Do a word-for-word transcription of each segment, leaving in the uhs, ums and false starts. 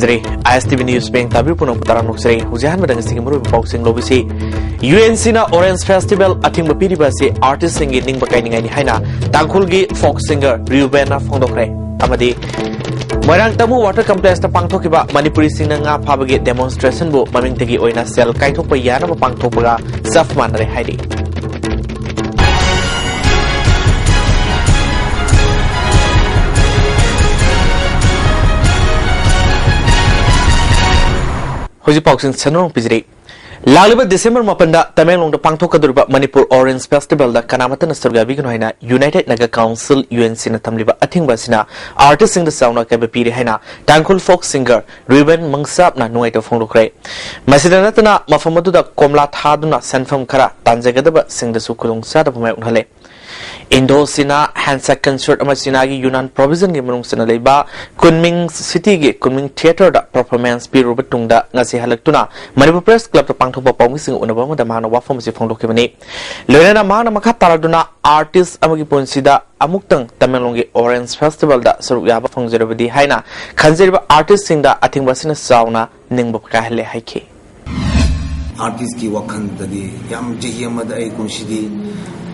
ꯑꯥꯏ ꯑꯦꯁ T V News ꯄꯦꯡ ꯇꯥꯕꯤꯌꯨ ꯄꯨꯝꯅꯃꯛꯄꯨ ꯇꯔꯥꯝꯅ ꯑꯣꯛꯆꯔꯤ꯫ ꯍꯧꯖꯤꯛ ꯑꯍꯥꯟꯕꯗ ꯉꯁꯤꯒꯤ ꯃꯔꯨꯑꯣꯏꯕ ꯄꯥꯎꯁꯤꯡ ꯂꯧꯕꯤꯁꯤ꯫ ꯌꯨ ꯑꯦꯟ ꯁꯤꯅ Orange Festival ꯑꯊꯤꯡꯕ ꯄꯤꯔꯤꯕ ꯑꯁꯤ artistꯁꯤꯡꯒꯤ ꯅꯤꯡꯕ ꯀꯥꯏꯅꯤꯡꯉꯥꯏꯅꯤ ꯍꯥꯏꯅ ꯇꯥꯡꯈꯨꯜꯒꯤ folk singer ꯔꯤꯎꯕꯦꯟꯅ ꯐꯣꯡꯗꯣꯛꯈ꯭ꯔꯦ꯫ ꯑꯃꯗꯤ ꯃꯣꯏꯔꯥꯡ ꯇꯃꯨ water complexꯇ ꯄꯥꯡꯊꯣꯛꯈꯤꯕ ꯃꯅꯤꯄꯨꯔꯤꯁꯤꯡꯅ ꯉꯥ ꯐꯥꯕꯒꯤ demonstrationꯕꯨ ꯃꯃꯤꯡꯇꯒꯤ ꯑꯣꯏꯅ ꯁꯦꯜ ꯀꯥꯏꯊꯣꯛꯄ ꯌꯥꯅꯕ ꯄꯥꯡꯊꯣꯛꯄꯒ ꯆꯞ ꯃꯥꯟꯅꯔꯦ ꯍꯥꯏꯔꯤ꯫ ꯍꯧꯖꯤꯛ ꯄꯥꯎꯁꯤꯡ ꯁꯟꯗꯣꯛꯅ ꯄꯤꯖꯔꯤ꯫ ꯂꯥꯛꯂꯤꯕ December ꯃꯥꯄꯟꯗ ꯇꯃꯦꯡꯂꯣꯡꯗ ꯄꯥꯡꯊꯣꯛꯀꯗꯧꯔꯤꯕ ꯃꯅꯤꯄꯨꯔ Orange Festivalꯗ ꯀꯅꯥꯃꯠꯇꯅ ꯁꯔꯨꯛ ꯌꯥꯕꯤꯒꯅꯨ ꯍꯥꯏꯅ United Naga Council, U N ꯁꯤꯅ ꯊꯝꯂꯤꯕ ꯑꯊꯤꯡꯕ ꯑꯁꯤꯅ artistꯁꯤꯡꯗ ꯆꯥꯎꯅ ꯑꯀꯥꯏꯕ ꯄꯤꯔꯦ ꯍꯥꯏꯅ ꯇꯥꯡꯈꯨꯜ folk singer ꯔꯤꯎꯕꯦꯟ ꯃꯪꯁꯥꯞꯅ ꯅꯨꯡꯉꯥꯏꯇꯕ ꯐꯣꯡꯗꯣꯛꯈ꯭ꯔꯦ꯫ ꯃꯁꯤꯗ ꯅꯠꯇꯅ ꯃꯐꯝ ꯑꯗꯨꯗ ꯀꯣꯝꯂꯥ ꯊꯥꯗꯨꯅ ꯁꯦꯟꯐꯝ ꯈꯔ ꯇꯥꯟꯖꯒꯗꯕꯁꯤꯡꯗꯁꯨ ꯈꯨꯗꯣꯡꯆꯥꯗꯕ ꯃꯥꯌꯣꯛꯅꯍꯜꯂꯦ꯫ Indo China Handshake Concert ꯑꯃ ꯆꯤꯅꯥꯒꯤ ꯌꯨꯅꯥꯟ provinceꯒꯤ ꯃꯅꯨꯡ ꯆꯟꯅ ꯂꯩꯕ ꯀꯨꯟꯃꯤꯡ cityꯒꯤ ꯀꯨꯟꯃꯤꯡ theatreꯗ performance ꯄꯤꯔꯨꯔꯕ ꯇꯨꯡꯗ ꯉꯁꯤ ꯍꯜꯂꯛꯇꯨꯅ ꯃꯅꯤꯄꯨꯔ Press Clubꯇ ꯄꯥꯡꯊꯣꯛꯄ ꯄꯥꯎꯃꯤꯁꯤꯡꯒ ꯎꯅꯕ ꯑꯃꯗ ꯃꯍꯥꯛꯅ ꯋꯥꯐꯝ ꯑꯁꯤ ꯐꯣꯡꯗꯣꯛꯈꯤꯕꯅꯤ꯫ ꯂꯣꯏꯅꯅ ꯃꯍꯥꯛꯅ ꯃꯈꯥ ꯇꯥꯔꯗꯨꯅ artist ꯑꯃꯒꯤ ꯄꯨꯟꯁꯤꯗ ꯑꯃꯨꯛꯇꯪ ꯇꯃꯦꯡꯂꯣꯡꯒꯤ Orange Festivalꯗ ꯁꯔꯨꯛ ꯌꯥꯕ ꯐꯪꯖꯔꯕꯗꯤ ꯍꯥꯏꯅ ꯈꯟꯖꯔꯤꯕ artistꯁꯤꯡꯗ ꯑꯊꯤꯡꯕ ꯑꯁꯤꯅ ꯆꯥꯎꯅ ꯅꯤꯡꯕ ꯀꯥꯏꯍꯜꯂꯦ ꯍꯥꯏꯈꯤ꯫ Artistꯀꯤ ꯋꯥꯈꯜꯗꯗꯤ ꯌꯥꯝ ꯆꯍꯤ ꯑꯃꯗ ꯑꯩ ꯀꯨꯝꯁꯤꯗꯤ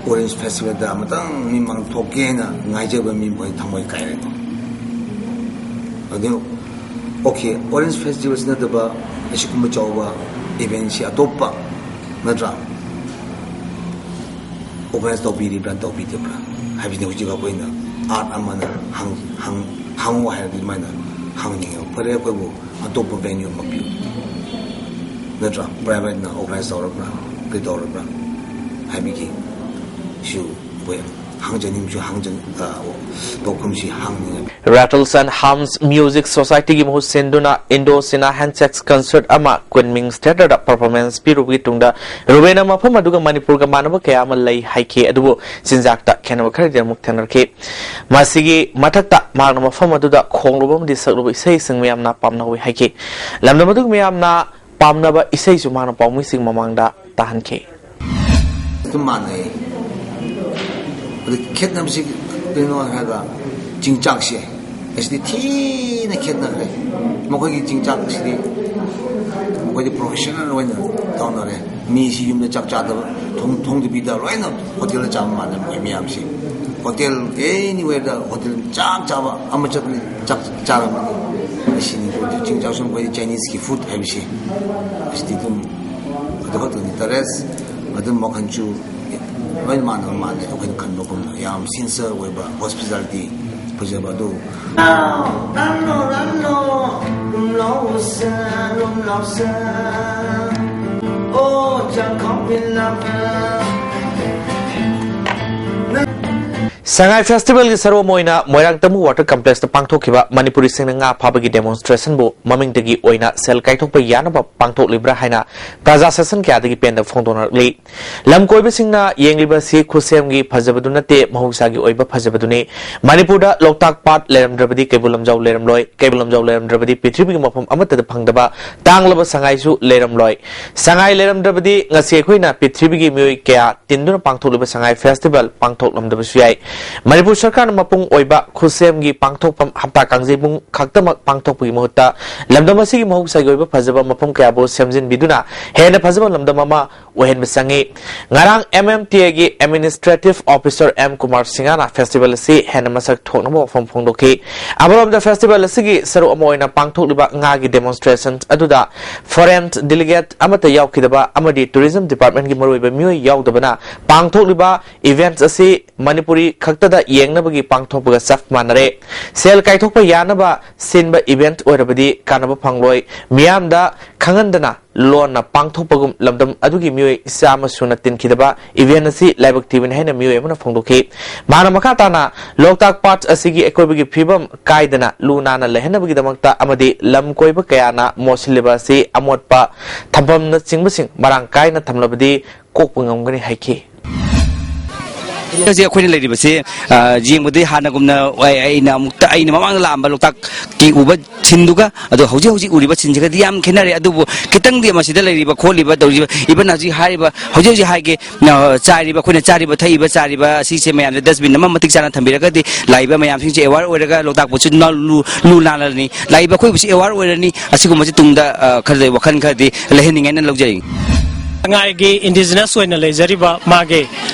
Orange Festivalꯗ ꯑꯃꯇꯪ ꯃꯤꯃꯥꯡ ꯊꯣꯛꯀꯦ ꯍꯥꯏꯅ ꯉꯥꯏꯖꯕ ꯃꯤ ꯃꯈꯣꯏ ꯊꯃꯣꯏ ꯀꯥꯏꯔꯦꯀꯣ꯫ ꯑꯗꯨ, okay, Orange Festivalꯁꯤ ꯅꯠꯇꯕ ꯑꯁꯤꯒꯨꯝꯕ ꯆꯥꯎꯕ eventꯁꯤ ꯑꯇꯣꯞꯄ, ꯅꯠꯇ꯭ꯔꯥ, organize ꯇꯧꯕꯤꯔꯤꯕ꯭ꯔꯥ, ꯇꯧꯕꯤꯗꯕ꯭ꯔꯥ ꯍꯥꯏꯕꯁꯤꯅ ꯍꯧꯖꯤꯛ ꯑꯩꯈꯣꯏꯅ art ꯑꯃꯅ ꯍꯪ-, ꯍꯪ-, ꯍꯪꯉꯨ ꯍꯥꯏꯔꯗꯤ ꯑꯗꯨꯃꯥꯏꯅ ꯍꯪꯅꯤꯡꯉꯦ꯫ ꯐꯔꯦ, ꯑꯩꯈꯣꯏꯕꯨ ꯑꯇꯣꯞꯄ venue ꯑꯃ ꯄꯤꯌꯨ, ꯅꯠꯇ꯭ꯔꯥ? Privateꯅ organize ꯇꯧꯔꯕ꯭ꯔꯥ, ꯀꯩ ꯇꯧꯔꯕ꯭ꯔꯥ ꯍꯥꯏꯕꯒꯤ ꯁꯤꯁꯨ ꯑꯩꯈꯣꯏ ꯍꯪꯖꯅꯤꯡꯕꯁꯨ ꯍꯪꯖ-, ꯑ, ꯄꯥꯎꯈꯨꯝꯁꯤ ꯍꯪꯅꯤꯡꯉꯦ꯫ Rattles and Hums Music Societyꯒꯤ ꯃꯍꯨꯠ ꯁꯤꯟꯗꯨꯅ Indo China Handshake Concert ꯑꯃ ꯀꯨꯟꯃꯤꯡ theatreꯗ performance ꯄꯤꯔꯨꯕꯒꯤ ꯇꯨꯡꯗ ꯔꯨꯕꯦꯟꯅ ꯃꯐꯝ ꯑꯗꯨꯒ ꯃꯅꯤꯄꯨꯔꯒ ꯃꯥꯟꯅꯕ ꯀꯌꯥ ꯑꯃ ꯂꯩ ꯍꯥꯏꯈꯤ, ꯑꯗꯨꯕꯨ ꯆꯤꯟꯖꯥꯛꯇ ꯈꯦꯠꯅꯕ ꯈꯔꯗꯤ ꯑꯃꯨꯛ ꯊꯦꯡꯅꯔꯛꯈꯤ꯫ ꯃꯁꯤꯒꯤ ꯃꯊꯛꯇ ꯃꯍꯥꯛꯅ ꯃꯐꯝ ꯑꯗꯨꯗ ꯈꯣꯡꯂꯨꯕ ꯑꯃꯗꯤ ꯁꯛꯂꯨꯕ ꯏꯁꯩꯁꯤꯡ ꯃꯌꯥꯝꯅ ꯄꯥꯝꯅꯍꯧꯏ ꯍꯥꯏꯈꯤ꯫ ꯂꯝꯗꯝ ꯑꯗꯨꯒꯤ ꯃꯤꯌꯥꯝꯅ ꯄꯥꯝꯅꯕ ꯏꯁꯩꯁꯨ ꯃꯍꯥꯛꯅ ꯄꯥꯎꯃꯤꯁꯤꯡ ꯃꯃꯥꯡꯗ ꯇꯥꯍꯟꯈꯤ꯫ ꯑꯗꯨꯝ ꯃꯥꯟꯅꯩ꯫ ꯑꯗꯨ ꯈꯦꯠꯅꯕꯁꯤ ꯀꯩꯅꯣ ꯍꯥꯏꯔꯒ ꯆꯤꯟꯖꯥꯛꯁꯦ ꯑꯁꯤꯗꯤ ꯊꯤꯅ ꯈꯦꯠꯅꯈ꯭ꯔꯦ꯫ ꯃꯈꯣꯏꯒꯤ ꯆꯤꯡꯖꯥꯛ ꯑꯁꯤꯗꯤ ꯃꯈꯣꯏꯗꯤ ꯄ꯭ꯔꯣꯐꯦꯁꯅꯦꯜ ꯑꯣꯏꯅ ꯇꯧꯅꯔꯦ꯫ ꯃꯤꯁꯤ ꯌꯨꯝꯗ ꯆꯥꯛ ꯆꯥꯗꯕ, ꯊꯣꯡ-, ꯊꯣꯡꯗꯕꯤꯗ ꯂꯣꯏꯅ ꯍꯣꯇꯦꯜꯗ ꯆꯥꯕ ꯃꯥꯜꯂꯦ ꯃꯈꯣꯏ ꯃꯌꯥꯝꯁꯤ꯫ ꯍꯣꯇꯦꯜ, ꯑꯦꯅꯤꯋꯦꯔꯗ ꯍꯣꯇꯦꯜ ꯆꯥꯛ ꯆꯥꯕ ꯑꯃ ꯆꯠꯄꯗꯤ ꯆꯥꯛ ꯆꯥꯔꯝꯒꯅꯤ꯫ ꯑꯁꯤꯅꯤ ꯆꯤꯡꯖꯥꯛꯁꯨ ꯃꯈꯣꯏꯗꯤ ꯆꯥꯏꯅꯤꯁꯀꯤ ꯐꯨꯗ ꯍꯥꯏꯕꯁꯤ ꯑꯁꯤꯗꯤ ꯑꯗꯨꯝ ꯑꯗꯨ ꯈꯛꯇꯅꯤ꯫ ꯇꯔꯦꯁ ꯑꯗꯨꯝ ꯃꯈꯜꯁꯨ ꯂꯣꯏꯅ ꯃꯥꯟꯅꯕ ꯃꯥꯜꯂꯦ꯫ ꯑꯩꯈꯣꯏꯅ ꯈꯟꯕꯒꯨꯝꯅ ꯌꯥꯝ ꯁꯤꯟꯁꯤꯌꯔ ꯑꯣꯏꯕ ꯍꯣꯁꯄꯤꯇꯥꯂꯤꯇꯤ ꯐꯖꯕ ꯑꯗꯨ꯫ ꯁꯉꯥꯏ ꯐꯦꯁꯇꯤꯚꯦꯜꯒꯤ ꯁꯔꯨꯛ ꯑꯃ ꯑꯣꯏꯅ ꯃꯣꯏꯔꯥꯡ ꯇꯃꯨ ꯋꯥꯇꯔ ꯀꯝꯄ꯭ꯂꯦꯛꯁꯇ ꯄꯥꯡꯊꯣꯛꯈꯤꯕ ꯃꯅꯤꯄꯨꯔꯤꯁꯤꯡꯅ ꯉꯥ ꯐꯥꯕꯒꯤ ꯗꯦꯃꯣꯟꯁꯇ꯭ꯔꯦꯁꯟꯕꯨ ꯃꯃꯤꯡꯗꯒꯤ ꯑꯣꯏꯅ ꯁꯦꯜ ꯀꯥꯏꯊꯣꯛꯄ ꯌꯥꯅꯕ ꯄꯥꯡꯊꯣꯛꯂꯤꯕ꯭ꯔꯥ ꯍꯥꯏꯅ ꯄ꯭ꯔꯖꯥ ꯁꯦꯁꯟ ꯀꯌꯥꯗꯒꯤ ꯄꯦꯟꯗꯕ ꯐꯣꯡꯗꯣꯛꯅꯔꯛꯂꯤ꯫ ꯂꯝ ꯀꯣꯏꯕꯁꯤꯡꯅ ꯌꯦꯡꯂꯤꯕ ꯑꯁꯤ ꯈꯨꯠꯁꯦꯝꯒꯤ ꯐꯖꯕꯗꯨ ꯅꯠꯇꯦ, ꯃꯍꯧꯁꯥꯒꯤ ꯑꯣꯏꯕ ꯐꯖꯕꯗꯨꯅꯤ꯫ ꯃꯅꯤꯄꯨꯔꯗ ꯂꯣꯛꯇꯥꯛ ꯄꯥꯠ ꯂꯩꯔꯝꯗ꯭ꯔꯕꯗꯤ ꯀꯩꯕꯨꯜ ꯂꯝꯖꯥꯎ ꯂꯩꯔꯝꯂꯣꯏ, ꯀꯩꯕꯨꯜ ꯂꯝꯖꯥꯎ ꯂꯩꯔꯝꯗ꯭ꯔꯕꯗꯤ ꯄ꯭ꯔꯤꯊꯤꯕꯤꯒꯤ ꯃꯐꯝ ꯑꯃꯠꯇꯗ ꯐꯪꯗꯕ ꯇꯥꯡꯂꯕ ꯁꯉꯥꯏꯁꯨ ꯂꯩꯔꯝꯂꯣꯏ꯫ ꯁꯉꯥꯏ ꯂꯩꯔꯝꯗ꯭ꯔꯕꯗꯤ ꯉꯁꯤ ꯑꯩꯈꯣꯏꯅ ꯄ꯭ꯔꯤꯊꯤꯕꯤꯒꯤ ꯃꯤꯑꯣꯏ ꯀꯌꯥ ꯇꯤꯟꯗꯨꯅ ꯄꯥꯡꯊꯣꯛꯂꯤꯕ ꯁꯉꯥꯏ ꯐꯦꯁꯇꯤꯚꯦꯜ ꯄꯥꯡꯊꯣꯛꯂꯝꯗꯕꯁꯨ ꯌꯥꯏ꯫ ꯃꯅꯤꯄꯨꯔ ꯁꯔꯀꯥꯔꯅ ꯃꯄꯨꯡ ꯑꯣꯏꯕ ꯈꯨꯠꯁꯦꯝꯒꯤ ꯄꯥꯡꯊꯣꯛꯐꯝ ꯍꯞꯇꯥ ꯀꯥꯡꯖꯩꯕꯨꯡ ꯈꯛꯇꯃꯛ ꯄꯥꯡꯊꯣꯛꯄꯒꯤ ꯃꯍꯨꯠꯇ ꯂꯝꯗꯝ ꯑꯁꯤꯒꯤ ꯃꯍꯧꯁꯥꯒꯤ ꯑꯣꯏꯕ ꯐꯖꯕ ꯃꯐꯝ ꯀꯌꯥꯕꯨ ꯁꯦꯝꯖꯤꯟꯕꯤꯗꯨꯅ ꯍꯦꯟꯅ ꯐꯖꯕ ꯂꯝꯗꯝ ꯑꯃ ꯑꯣꯏꯍꯟꯕ ꯆꯪꯏ꯫ ꯉꯔꯥꯡ ꯑꯦꯝ ꯑꯦꯝ ꯇꯤ ꯑꯦꯒꯤ ꯑꯦꯗꯃꯤꯅꯤꯁꯇ꯭ꯔꯦꯇꯤꯚ ꯑꯣꯐꯤꯁꯔ ꯑꯦꯝ ꯀꯨꯃꯥꯔ ꯁꯤꯡꯍꯅ ꯐꯦꯁꯇꯤꯚꯦꯜ ꯑꯁꯤ ꯍꯦꯟꯅ ꯃꯁꯛ ꯊꯣꯛꯅꯕ ꯋꯥꯐꯝ ꯐꯣꯡꯗꯣꯛꯈꯤ꯫ ꯑꯃꯔꯣꯝꯗ ꯐꯦꯁꯇꯤꯚꯦꯜ ꯑꯁꯤꯒꯤ ꯁꯔꯨꯛ ꯑꯃ ꯑꯣꯏꯅ ꯄꯥꯡꯊꯣꯛꯂꯤꯕ ꯉꯥꯒꯤ ꯗꯦꯃꯣꯟꯁꯇ꯭ꯔꯦꯁꯟ ꯑꯗꯨꯗ ꯐꯣꯔꯦꯟ ꯗꯦꯂꯤꯒꯦꯠ ꯑꯃꯠꯇ ꯌꯥꯎꯈꯤꯗꯕ ꯑꯃꯗꯤ ꯇꯨꯔꯤꯖꯝ ꯗꯤꯄꯥꯔꯠꯃꯦꯟꯒꯤ ꯃꯔꯨꯑꯣꯏꯕ ꯃꯤꯑꯣꯏ ꯌꯥꯎꯗꯕꯅ ꯄꯥꯡꯊꯣꯛꯂꯤꯕ ꯏꯚꯦꯟꯠ ꯑꯁꯤ ꯃꯅꯤꯄꯨꯔꯤ ꯈꯛꯇꯗ ꯌꯦꯡꯅꯕꯒꯤ ꯄꯥꯡꯊꯣꯛꯄꯒ ꯆꯞ ꯃꯥꯟꯅꯔꯦ꯫ ꯁꯦꯜ ꯀꯥꯏꯊꯣꯛꯄ ꯌꯥꯅꯕ ꯁꯤꯟꯕ ꯏꯚꯦꯟꯠ ꯑꯣꯏꯔꯕꯗꯤ ꯀꯥꯟꯅꯕ ꯐꯪꯂꯣꯏ꯫ ꯃꯤꯌꯥꯝꯗ ꯈꯪꯍꯟꯗꯅ ꯂꯣꯟꯅ ꯄꯥꯡꯊꯣꯛꯄꯒꯨꯝ ꯂꯝꯗꯝ ꯑꯗꯨꯒꯤ ꯃꯤꯑꯣꯏ ꯆꯥꯝꯃ ꯁꯨꯅ ꯇꯤꯟꯈꯤꯗꯕ ꯏꯚꯦꯟꯠ ꯑꯁꯤ ꯂꯥꯏꯕꯛ ꯊꯤꯕꯅꯤ ꯍꯥꯏꯅ ꯃꯤꯑꯣꯏ ꯑꯃꯅ ꯐꯣꯡꯗꯣꯛꯈꯤ꯫ ꯃꯍꯥꯛꯅ ꯃꯈꯥ ꯇꯥꯅ ꯂꯣꯛꯇꯥꯛ ꯄꯥꯠ ꯑꯁꯤꯒꯤ ꯑꯀꯣꯏꯕꯒꯤ ꯐꯤꯕꯝ ꯀꯥꯏꯗꯅ ꯂꯨ ꯅꯥꯟꯅ ꯂꯩꯍꯟꯅꯕꯒꯤꯗꯃꯛꯇ ꯑꯃꯗꯤ ꯂꯝ ꯀꯣꯏꯕ ꯀꯌꯥꯅ ꯃꯣꯠꯁꯤꯜꯂꯤꯕ ꯑꯁꯤ ꯑꯃꯣꯠꯄ ꯊꯝꯐꯝꯅꯆꯤꯡꯕꯁꯤꯡ ꯃꯔꯥꯡ ꯀꯥꯏꯅ ꯊꯝꯂꯕꯗꯤ ꯀꯣꯛꯄ ꯉꯝꯒꯅꯤ ꯍꯥꯏꯈꯤ꯫ ꯍꯧꯖꯤꯛ ꯑꯩꯈꯣꯏꯅ ꯂꯩꯔꯤꯕꯁꯦ, ꯑ, ꯌꯦꯡꯕꯗꯤ ꯍꯥꯟꯅꯒꯨꯝꯅ ꯑꯩ-, ꯑꯩꯅ ꯑꯃꯨꯛꯇ, ꯑꯩꯅ ꯃꯃꯥꯡꯗ ꯂꯥꯛꯑꯝꯕ ꯂꯣꯛꯇꯥꯛꯀꯤ ꯎꯕ ꯁꯤꯟꯗꯨꯒ ꯑꯗꯣ ꯍꯧꯖꯤꯛ ꯍꯧꯖꯤꯛ ꯎꯔꯤꯕ ꯁꯤꯟꯁꯤꯒꯗꯤ ꯌꯥꯝ ꯈꯦꯠꯅꯔꯦ꯫ ꯑꯗꯨꯕꯨ ꯈꯤꯇꯪꯗꯤ ꯃꯁꯤꯗ ꯂꯩꯔꯤꯕ ꯈꯣꯠꯂꯤꯕ ꯇꯧꯔꯤꯕ, even ꯍꯧꯖꯤꯛ ꯍꯥꯏꯔꯤꯕ, ꯍꯧꯖꯤꯛ ꯍꯧꯖꯤꯛ ꯍꯥꯏꯒꯦ, ꯑ, ꯆꯥꯏꯔꯤꯕ, ꯑꯩꯈꯣꯏꯅ ꯆꯥꯔꯤꯕ ꯊꯛꯏꯕ ꯆꯥꯔꯤꯕ ꯑꯁꯤꯁꯦ ꯃꯌꯥꯝꯁꯦ dustbin ꯑꯃ ꯃꯇꯤꯛ ꯆꯥꯅ ꯊꯝꯕꯤꯔꯒꯗꯤ ꯂꯥꯛꯏꯕ ꯃꯌꯥꯝꯁꯤꯡꯁꯦ aware ꯑꯣꯏꯔꯒ ꯂꯣꯛꯇꯥꯛꯄꯨꯁꯨ ꯅ-, ꯂꯨ-, ꯂꯨ ꯅꯥꯜꯂꯅꯤ, ꯂꯥꯛꯏꯕ ꯑꯩꯈꯣꯏꯕꯨꯁꯨ aware ꯑꯣꯏꯔꯅꯤ꯫ ꯑꯁꯤꯒꯨꯝꯕꯁꯤ ꯇꯨꯡꯗ, ꯑ, ꯈꯔ ꯋꯥꯈꯜ ꯈꯔꯗꯤ ꯂꯩꯍꯟꯅꯤꯡꯉꯦꯅ ꯂꯧꯖꯩ꯫ ꯁꯉꯥꯏꯒꯤ indigenous ꯑꯣꯏꯅ ꯂꯩꯖꯔꯤꯕ ꯃꯥꯒꯤ,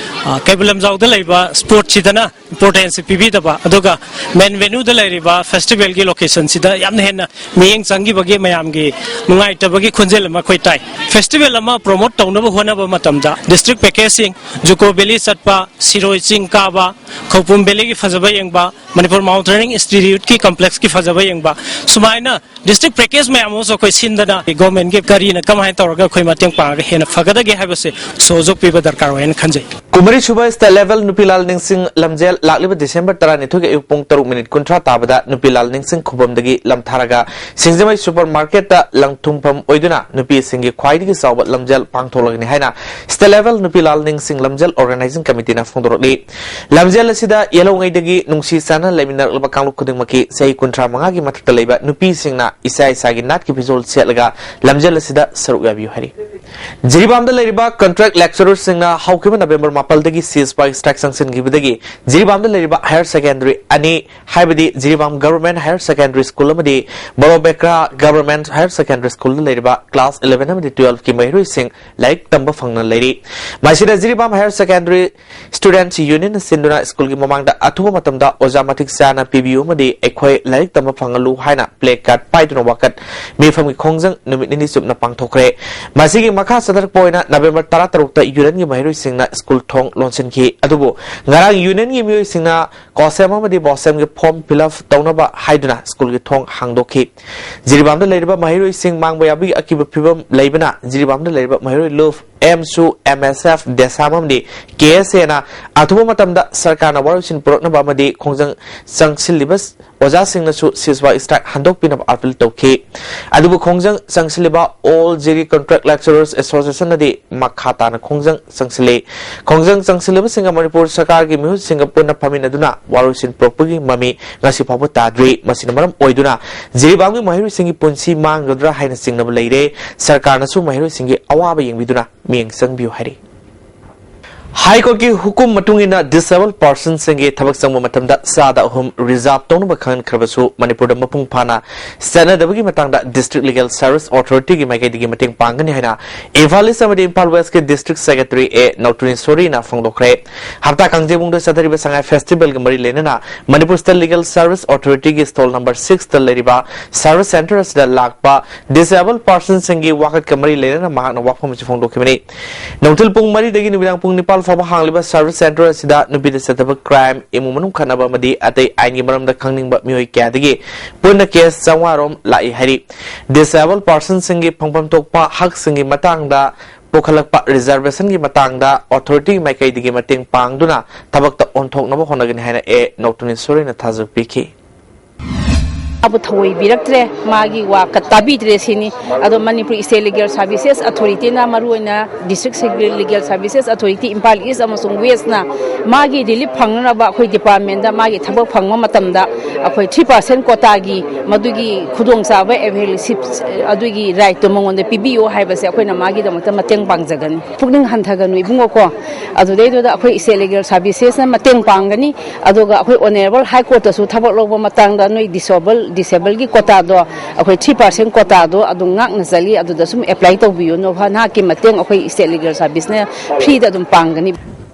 ꯑ, ꯀꯩꯕꯨꯜ ꯂꯝꯖꯥꯎꯗ ꯂꯩꯕ sportꯁꯤꯗꯅ importance ꯄꯤꯕꯤꯗꯕ, ꯑꯗꯨꯒ main venueꯗ ꯂꯩꯔꯤꯕ festivalꯒꯤ locationꯁꯤꯗ ꯌꯥꯝꯅ ꯍꯦꯟꯅ ꯃꯤꯠꯌꯦꯡ ꯆꯪꯈꯤꯕꯒꯤ ꯃꯌꯥꯝꯒꯤ ꯅꯨꯡꯉꯥꯏꯇꯕꯒꯤ ꯈꯣꯟꯖꯦꯜ ꯑꯃ ꯑꯩꯈꯣꯏ ꯇꯥꯏ꯫ Festival ꯑꯃ promote ꯇꯧꯅꯕ ꯍꯣꯠꯅꯕ ꯃꯇꯝꯗ district packageꯁꯤꯡ, Juko Valley ꯆꯠꯄ, ꯁꯤꯔꯣꯏ ꯆꯤꯡ ꯀꯥꯕ, ꯈꯧꯄꯨꯝ Valleyꯒꯤ ꯐꯖꯕ ꯌꯦꯡꯕ, Manipur Mountaineering Instituteꯀꯤ complexꯀꯤ ꯐꯖꯕ ꯌꯦꯡꯕ, ꯁꯨꯃꯥꯏꯅ district package ꯃꯌꯥꯝ ꯑꯃꯁꯨ ꯑꯩꯈꯣꯏ ꯁꯤꯟꯗꯅ governmentꯀꯤ ꯀꯔꯤꯅ ꯀꯃꯥꯏꯅ ꯇꯧꯔꯒ ꯑꯩꯈꯣꯏ ꯃꯇꯦꯡ ꯄꯥꯡꯉꯒ ꯍꯦꯟꯅ ꯐꯒꯗꯒꯦ ꯍꯥꯏꯕꯁꯦ ꯁꯍꯖꯣꯛ ꯄꯤꯕ ꯗꯔꯀꯥꯔ ꯑꯣꯏ ꯍꯥꯏꯅ ꯈꯟꯖꯩ꯫ ꯀꯨꯟꯃꯔꯤ ꯁꯨꯕ State Level ꯅꯨꯄꯤ ꯂꯥꯜ ꯅꯤꯡꯁꯤꯡ ꯂꯝꯖꯦꯜ ꯂꯥꯛꯂꯤꯕ December ꯇꯔꯥꯅꯤꯊꯣꯏꯒꯤ ꯑꯌꯨꯛ ꯄꯨꯡ ꯇꯔꯨꯛ minute ꯀꯨꯟꯊ꯭ꯔꯥ ꯇꯥꯕꯗ ꯅꯨꯄꯤ ꯂꯥꯜ ꯅꯤꯡꯁꯤꯡ ꯈꯨꯕꯝꯗꯒꯤ ꯂꯝꯊꯥꯔꯒ ꯁꯤꯡꯖꯃꯩ Supermarketꯇ ꯂꯪ ꯊꯨꯡꯐꯝ ꯑꯣꯏꯗꯨꯅ ꯅꯨꯄꯤꯁꯤꯡꯒꯤ ꯈ꯭ꯋꯥꯏꯗꯒꯤ ꯆꯥꯎꯕ ꯂꯝꯖꯦꯜ ꯄꯥꯡꯊꯣꯛꯂꯒꯅꯤ ꯍꯥꯏꯅ State Level ꯅꯨꯄꯤ ꯂꯥꯜ ꯅꯤꯡꯁꯤꯡ ꯂꯝꯖꯦꯜ Organizing Committeeꯅ ꯐꯣꯡꯗꯣꯔꯛꯂꯤ꯫ ꯂꯝꯖꯦꯜ ꯑꯁꯤꯗ ꯌꯦꯜꯍꯧꯉꯩꯗꯒꯤ ꯅꯨꯡꯁꯤ ꯆꯥꯟꯅꯅ ꯂꯩꯃꯤꯟꯅꯔꯛꯂꯕ ꯀꯥꯡꯂꯨꯞ ꯈꯨꯗꯤꯡꯃꯛꯀꯤ ꯆꯍꯤ ꯀꯨꯟꯊ꯭ꯔꯥ ꯃꯉꯥꯒꯤ ꯃꯊꯛꯇ ꯂꯩꯕ ꯅꯨꯄꯤꯁꯤꯡꯅ ꯏꯁꯥ ꯏꯁꯥꯒꯤ ꯅꯥꯠꯀꯤ ꯐꯤꯖꯣꯜ ꯁꯦꯠꯂꯒ ꯂꯝꯖꯦꯜ ꯑꯁꯤꯗ ꯁꯔꯨꯛ ꯌꯥꯕꯤꯌꯨ ꯍꯥꯏꯔꯤ꯫ ꯖꯤꯔꯤꯕꯥꯝꯗ ꯂꯩꯔꯤꯕ contract lecturerꯁꯤꯡꯅ ꯍꯧꯈꯤꯕ November ꯃꯥꯄꯜꯗꯒꯤ ceasefire strike ꯆꯪꯁꯤꯟꯈꯤꯕꯗꯒꯤ ꯖꯤꯔꯤꯕꯥꯝꯗ ꯂꯩꯔꯤꯕ higher secondary ꯑꯅꯤ, ꯍꯥꯏꯕꯗꯤ Jiribam Government Higher Secondary School ꯑꯃꯗꯤ ꯕꯣꯔꯣꯕꯦꯀ꯭ꯔꯥ Government Higher Secondary Schoolꯗ ꯂꯩꯔꯤꯕ class eleven ꯑꯃꯗꯤ twelveꯀꯤ ꯃꯍꯩꯔꯣꯏꯁꯤꯡ ꯂꯥꯏꯔꯤꯛ ꯇꯝꯕ ꯐꯪꯅ ꯂꯩꯔꯤ꯫ ꯃꯁꯤꯗ ꯖꯤꯔꯤꯕꯥꯝ Higher Secondary Students Unionꯅ ꯁꯤꯟꯗꯨꯅ ꯁ꯭ꯀꯨꯜꯒꯤ ꯃꯃꯥꯡꯗ ꯑꯊꯨꯕ ꯃꯇꯝꯗ ꯑꯣꯖꯥ ꯃꯇꯤꯛ ꯆꯥꯅ ꯄꯤꯕꯤꯌꯨ ꯑꯃꯗꯤ ꯑꯩꯈꯣꯏ ꯂꯥꯏꯔꯤꯛ ꯇꯝꯕ ꯐꯪꯍꯜꯂꯨ ꯍꯥꯏꯅ placard ꯄꯥꯏꯗꯨꯅ ꯋꯥꯀꯠ ꯃꯤꯐꯝꯒꯤ ꯈꯣꯡꯖꯪ ꯅꯨꯃꯤꯠ ꯅꯤꯅꯤ ꯆꯨꯞꯅ ꯄꯥꯡꯊꯣꯛꯈ꯭ꯔꯦ꯫ ꯃꯁꯤꯒꯤ ꯃꯈꯥ ꯆꯠꯊꯔꯛꯄ ꯑꯣꯏꯅ November ꯇꯔꯥꯇꯔꯨꯛꯇ Unionꯒꯤ ꯃꯍꯩꯔꯣꯏꯁꯤꯡꯅ ꯁ꯭ꯀꯨꯜ ꯊꯣꯡ ꯂꯣꯟꯁꯤꯟꯈꯤ꯫ ꯑꯗꯨꯕꯨ ꯉꯔꯥꯡ Unionꯒꯤ ꯃꯤꯑꯣꯏꯁꯤꯡꯅ COHSEM ꯑꯃꯗꯤ BOSEMꯒꯤ form fill up ꯇꯧꯅꯕ ꯍꯥꯏꯗꯨꯅ ꯁ꯭ꯀꯨꯜꯒꯤ ꯊꯣꯡ ꯍꯥꯡꯗꯣꯛꯈꯤ꯫ ꯖꯤꯔꯤꯕꯥꯝꯗ ꯂꯩꯔꯤꯕ ꯃꯍꯩꯔꯣꯏꯁꯤꯡ ꯃꯥꯡꯕ ꯌꯥꯕꯒꯤ ꯑꯀꯤꯕ ꯐꯤꯕꯝ ꯂꯩꯕꯅ ꯖꯤꯔꯤꯕꯥꯝꯗ ꯂꯩꯔꯤꯕ ꯃꯍꯩꯔꯣꯏ ꯂꯨꯞ ꯑꯦꯝꯁꯨ, ꯑꯦꯝ ꯑꯦꯁ ꯑꯦꯐ, ꯗꯦꯁꯥꯝ ꯑꯃꯗꯤ ꯀꯦ ꯑꯦꯁ ꯑꯦꯅ ꯑꯊꯨꯕ ꯃꯇꯝꯗ ꯁꯔꯀꯥꯔꯅ ꯋꯥꯔꯣꯏꯁꯤꯟ ꯄꯨꯔꯛꯅꯕ ꯑꯃꯗꯤ ꯈꯣꯡꯖꯪ ꯆꯪꯁꯤꯜꯂꯤꯕ ꯑꯣꯖꯥꯁꯤꯡꯅꯁꯨ ceasefire strike ꯍꯟꯗꯣꯛꯄꯤꯅꯕ ꯑꯥꯄꯤꯜ ꯇꯧꯈꯤ꯫ ꯑꯗꯨꯕꯨ ꯈꯣꯡꯖꯪ ꯆꯪꯁꯤꯜꯂꯤꯕ All Jiri Contract Lecturers Association ꯅꯗꯤ ꯃꯈꯥ ꯇꯥꯅ ꯈꯣꯡꯖꯪ ꯆꯪꯁꯤꯜꯂꯤ꯫ ꯈꯣꯡꯖꯪ ꯆꯪꯁꯤꯜꯂꯤꯕꯁꯤꯡꯒ ꯃꯅꯤꯄꯨꯔ ꯁꯔꯀꯥꯔꯒꯤ ꯃꯤꯍꯨꯠꯁꯤꯡꯒ ꯄꯨꯟꯅ ꯐꯝꯃꯤꯟꯅꯗꯨꯅ ꯋꯥꯔꯣꯏꯁꯤꯟ ꯄꯨꯔꯛꯄꯒꯤ ꯃꯃꯤ ꯉꯁꯤ ꯐꯥꯎꯕ ꯇꯥꯗ꯭ꯔꯤ꯫ ꯃꯁꯤꯅ ꯃꯔꯝ ꯑꯣꯏꯗꯨꯅ ꯖꯤꯔꯤꯕꯥꯝꯒꯤ ꯃꯍꯩꯔꯣꯏꯁꯤꯡꯒꯤ ꯄꯨꯟꯁꯤ ꯃꯥꯡꯒꯗ꯭ꯔꯥ ꯍꯥꯏꯅ ꯆꯤꯡꯅꯕ ꯂꯩꯔꯦ꯫ ꯁꯔꯀꯥꯔꯅꯁꯨ ꯃꯍꯩꯔꯣꯏꯁꯤꯡꯒꯤ ꯑꯋꯥꯕ ꯌꯦꯡꯕꯤꯗꯨꯅ ꯃꯤꯠꯌꯦꯡ ꯆꯪꯕꯤꯌꯨ ꯍꯥꯏꯔꯤ꯫ ꯍꯥꯏ ꯀꯣꯔꯠꯀꯤ ꯍꯨꯀꯨꯝ ꯃꯇꯨꯡ ꯏꯟꯅ disabled personꯁꯤꯡꯒꯤ ꯊꯕꯛ ꯆꯪꯕ ꯃꯇꯝꯗ ꯆꯥꯗ ꯑꯍꯨꯝ reserve ꯇꯧꯅꯕ ꯈꯪꯍꯟꯈ꯭ꯔꯕꯁꯨ ꯃꯅꯤꯄꯨꯔꯗ ꯃꯄꯨꯡ ꯐꯥꯅ ꯆꯠꯅꯗꯕꯒꯤ ꯃꯇꯥꯡꯗ District Legal Service Authorityꯒꯤ ꯃꯥꯏꯀꯩꯗꯒꯤ ꯃꯇꯦꯡ ꯄꯥꯡꯒꯅꯤ ꯍꯥꯏꯅ ꯏꯝꯐꯥꯜ East ꯑꯃꯗꯤ ꯏꯝꯐꯥꯜ Westꯀꯤ District Secretary ꯑꯦ ꯅꯧꯇꯨꯅꯤꯁꯣꯔꯤꯅ ꯐꯣꯡꯗꯣꯛꯈ꯭ꯔꯦ꯫ ꯍꯞꯇꯥ ꯀꯥꯡꯖꯩꯕꯨꯡꯗ ꯆꯠꯊꯔꯤꯕ ꯁꯉꯥꯏ Festivalꯒ ꯃꯔꯤ ꯂꯩꯅꯅ Manipur State Legal Service Authorityꯒꯤ stall number sixꯇ ꯂꯩꯔꯤꯕ service centre ꯑꯁꯤꯗ ꯂꯥꯛꯄ disabled personꯁꯤꯡꯒꯤ ꯋꯥꯀꯠꯀ ꯃꯔꯤ ꯂꯩꯅꯅ ꯃꯍꯥꯛꯅ ꯋꯥꯐꯝ ꯑꯁꯤ ꯐꯣꯡꯗꯣꯛꯈꯤꯕꯅꯤ꯫ ꯅꯨꯡꯊꯤꯜ ꯄꯨꯡ ꯃꯔꯤꯗꯒꯤ ꯅꯨꯃꯤꯗꯥꯡ ꯄꯨꯡ ꯅꯤꯄꯥꯜ ꯐꯥꯎꯕ ꯍꯥꯡꯂꯤꯕ service centre ꯑꯁꯤꯗ ꯅꯨꯄꯤꯗ ꯆꯠꯊꯕ crime, ꯏꯃꯨꯡ ꯃꯅꯨꯡ ꯈꯠꯅꯕ ꯑꯃꯗꯤ ꯑꯇꯩ ꯑꯥꯏꯟꯒꯤ ꯃꯔꯝꯗ ꯈꯪꯅꯤꯡꯕ ꯃꯤꯑꯣꯏ ꯀꯌꯥꯗꯒꯤ ꯄꯨꯟꯅ case ꯆꯥꯝꯃꯉꯥ ꯔꯣꯝ ꯂꯥꯛꯏ ꯍꯥꯏꯔꯤ꯫ Disabled personꯁꯤꯡꯒꯤ ꯐꯪꯐꯝ ꯊꯣꯛꯄ ꯍꯛꯁꯤꯡꯒꯤ ꯃꯇꯥꯡꯗ ꯄꯨꯈꯠꯂꯛꯄ reservationꯒꯤ ꯃꯇꯥꯡꯗ authorityꯒꯤ ꯃꯥꯏꯀꯩꯗꯒꯤ ꯃꯇꯦꯡ ꯄꯥꯡꯗꯨꯅ ꯊꯕꯛꯇ ꯑꯣꯟꯊꯣꯛꯅꯕ ꯍꯣꯠꯅꯒꯅꯤ ꯍꯥꯏꯅ ꯑꯦ ꯅꯧꯇꯨꯅꯤꯁꯣꯔꯤꯅ ꯊꯥꯖꯕ ꯄꯤꯈꯤ꯫ ꯃꯥꯕꯨ ꯊꯧꯑꯣꯏꯕꯤꯔꯛꯇ꯭ꯔꯦ, ꯃꯥꯒꯤ ꯋꯥ ꯀ-, ꯇꯥꯕꯤꯗ꯭ꯔꯦ ꯁꯤꯅꯤ꯫ ꯑꯗꯣ ꯃꯅꯤꯄꯨꯔ State Legal Servicesꯑꯊꯣꯔꯤꯇꯤꯅ, ꯃꯔꯨꯑꯣꯏꯅ District Legal Services Authority Imphal East ꯑꯃꯁꯨꯡ Westꯅ ꯃꯥꯒꯤ relief ꯐꯪꯅꯅꯕ ꯑꯩꯈꯣꯏ departmentꯇ ꯃꯥꯒꯤ ꯊꯕꯛ ꯐꯪꯕ ꯃꯇꯝꯗ ꯑꯩꯈꯣꯏ three percent quotaꯒꯤ ꯃꯗꯨꯒꯤ ꯈꯨꯗꯣꯡꯆꯥꯕ availship ꯑꯗꯨꯒꯤ rightꯇꯣ ꯃꯉꯣꯟꯗ ꯄꯤꯕꯤꯌꯨ ꯍꯥꯏꯕꯁꯦ ꯑꯩꯈꯣꯏꯅ ꯃꯥꯒꯤꯗꯃꯛꯇ ꯃꯇꯦꯡ ꯄꯥꯡꯖꯒꯅꯤ꯫ ꯄꯨꯛꯅꯤꯡ ꯍꯟꯊꯒꯅꯨ ꯏꯕꯨꯡꯉꯣꯀꯣ꯫ ꯑꯗꯨꯗꯩꯗꯨꯗ ꯑꯩꯈꯣꯏ State Legal Servicesꯅ ꯃꯇꯦꯡ ꯄꯥꯡꯒꯅꯤ꯫ ꯑꯗꯨꯒ ꯑꯩꯈꯣꯏ Honourable High Courtꯇꯁꯨ ꯊꯕꯛ ꯂꯧꯕ ꯃꯇꯥꯡꯗ ꯅꯣꯏ disable, disableꯒꯤ quotaꯗꯣ, ꯑꯩꯈꯣꯏ three percent quotaꯗꯣ ꯑꯗꯨꯝ ꯉꯥꯛꯅ ꯆꯠꯂꯤ, ꯑꯗꯨꯗ ꯁꯨꯝ apply ꯇꯧꯕꯤꯌꯨ꯫ ꯅꯍꯥꯛꯀꯤ ꯃꯇꯦꯡ ꯑꯩꯈꯣꯏ State Legal Servicesꯅ freeꯗ ꯑꯗꯨꯝ ꯄꯥꯡꯒꯅꯤ꯫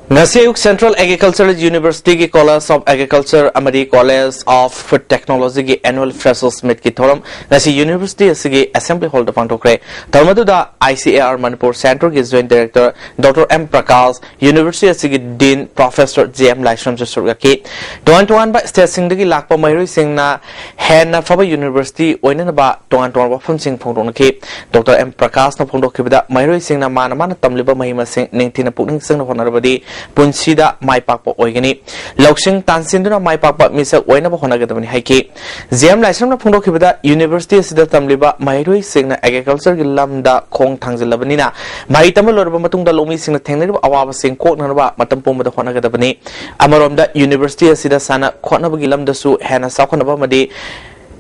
ꯉꯁꯤ ꯑꯌꯨꯛ Central Agricultural University ꯒꯤ College of Agriculture ꯑꯃꯗꯤ College of Food Technology ꯒꯤ Annual Freshers Meet ꯀꯤ ꯊꯧꯔꯝ ꯉꯁꯤ University ꯑꯁꯤꯒꯤ Assembly Hall ꯗ ꯄꯥꯡꯊꯣꯛꯈ꯭ꯔꯦ꯫ ꯊꯧꯔꯝ ꯑꯗꯨꯗ I C A R Manipur Centre ꯒꯤ Joint Director Doctor M Prakash, University ꯑꯁꯤꯒꯤ Dean Professor J M ꯂꯥꯏꯁ꯭ꯔꯝꯁꯨ ꯁꯔꯨꯛ ꯌꯥꯈꯤ꯫ ꯇꯣꯉꯥꯟ ꯇꯣꯉꯥꯟꯕ state ꯁꯤꯡꯗꯒꯤ ꯂꯥꯛꯄ ꯃꯍꯩꯔꯣꯏꯁꯤꯡꯅ ꯍꯦꯟꯅ ꯐꯕ university ꯑꯣꯏꯅꯅꯕ ꯇꯣꯉꯥꯟ ꯇꯣꯉꯥꯟꯕ ꯋꯥꯐꯝꯁꯤꯡ ꯐꯣꯡꯗꯣꯛꯅꯈꯤ꯫ Doctor M Prakash ꯅ ꯐꯣꯡꯗꯣꯛꯈꯤꯕꯗ, ꯃꯍꯩꯔꯣꯏꯁꯤꯡꯅ ꯃꯥꯅ ꯃꯥꯅ ꯇꯝꯂꯤꯕ ꯃꯍꯩ ꯃꯁꯤꯡ ꯅꯤꯡꯊꯤꯅ ꯄꯨꯛꯅꯤꯡ ꯆꯪꯅ ꯍꯣꯠꯅꯔꯕꯗꯤ ꯄꯨꯟꯁꯤꯗ ꯃꯥꯏ ꯄꯥꯛꯄ ꯑꯣꯏꯒꯅꯤ꯫ ꯂꯧꯁꯤꯡ ꯇꯥꯟꯁꯤꯟꯗꯨꯅ ꯃꯥꯏ ꯄꯥꯛꯄ ꯃꯤꯁꯛ ꯑꯣꯏꯅꯕ ꯍꯣꯠꯅꯒꯗꯕꯅꯤ ꯍꯥꯏꯈꯤ꯫ J M ꯂꯥꯏꯁ꯭ꯔꯝꯅ ꯐꯣꯡꯗꯣꯛꯈꯤꯕꯗ, University ꯑꯁꯤꯗ ꯇꯝꯂꯤꯕ ꯃꯍꯩꯔꯣꯏꯁꯤꯡꯅ agriculture ꯒꯤ ꯂꯝꯗ ꯈꯣꯡ ꯊꯥꯡꯖꯤꯜꯂꯕꯅꯤꯅ, ꯃꯍꯩ ꯇꯝꯕ ꯂꯣꯏꯔꯕ ꯃꯇꯨꯡꯗ ꯂꯧꯃꯤꯁꯤꯡꯅ ꯊꯦꯡꯅꯔꯤꯕ ꯑꯋꯥꯕꯁꯤꯡ ꯀꯣꯛꯅꯅꯕ ꯃꯇꯝ ꯄꯨꯝꯕꯗ ꯍꯣꯠꯅꯒꯗꯕꯅꯤ꯫ ꯑꯃꯔꯣꯝꯗ, University ꯑꯁꯤꯗ ꯁꯥꯟꯅ ꯈꯣꯠꯅꯕꯒꯤ ꯂꯝꯗꯁꯨ ꯍꯦꯟꯅ ꯆꯥꯎꯈꯠꯅꯕ ꯑꯃꯗꯤ